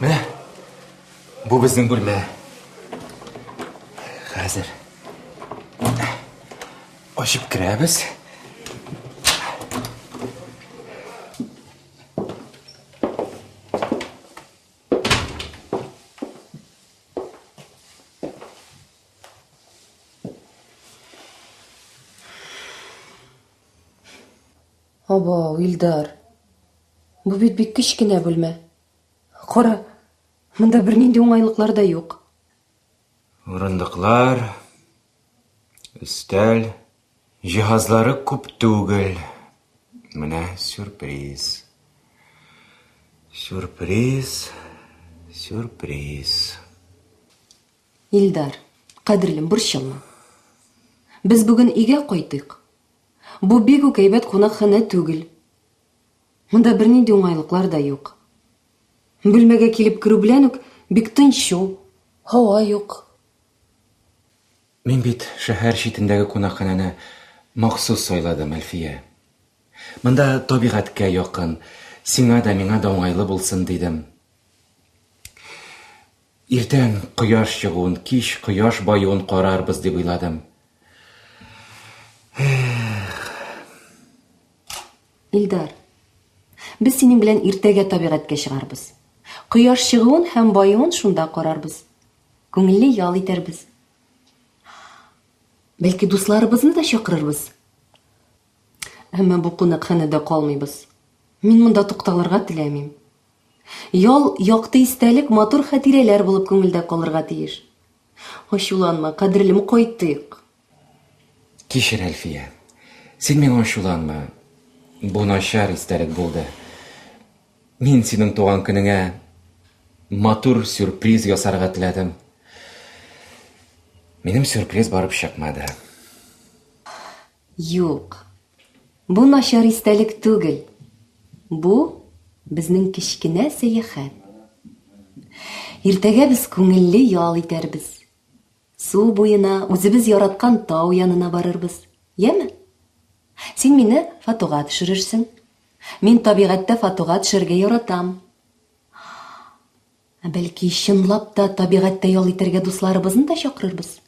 Менә бу безнең бүлмә. Хәзер ачып керәбез. Абау, Илдар. Бу бит бик кечкенә бүлмә. Кара, монда бернинди уңайлыклар да юк. Урындыклар, өстәл, җиһазлары күп түгел. Менә сюрприз. Сюрприз, сюрприз. Илдар, кадерлем, борчылма. Без бүген өйгә кайтыйк. Бу бик үк әйбәт кунакханә түгел. Монда бернинди уңайлыклар да юк. Бүлмәгә килеп керү белән үк бик тынчу, һава юк. Мин бит шәһәр читендәге кунакханәне махсус сайладым, Әлфия. Монда табигатькә якын, сиңа да, миңа да уңайлы булсын дидем. Иртән кояш чыгуын, кич кояш баюын карарбыз дип уйладым. Эх. Илдар, без синең белән иртәгә табигатькә чыгарбыз. Кояш чыгуын һәм баюын шунда карарбыз. Күңелле ял итәрбез. Бәлки дусларыбызны да чакырырбыз. Әмма бу кунакханәдә калмыйбыз. Мин монда тукталырга теләмим. Ял, якты истәлек, матур хатирәләр булып күңелдә калырга тиеш. Ачуланма, кадерлем, кайтыйк. Кичер, Әлфия. Син миңа ачуланма. Бу начар истәлек булды. Мин синең туган көнеңә матур сюрприз ясарга теләдем. Минем сюрприз барып чыкмады. Юк. Бу начар истәлек түгел. Бу безнең кечкенә сәяхәт. Иртәгә без күңелле ял итәрбез. Су буена, үзебез яраткан тау янына барырбыз. Яме? Син мине фотога төшерерсең. Мин табигатьтә фотога төшәргә яратам. Ә бәлки, чынлап та табигатьтә ял итәргә дусларыбызны да чакырырбыз?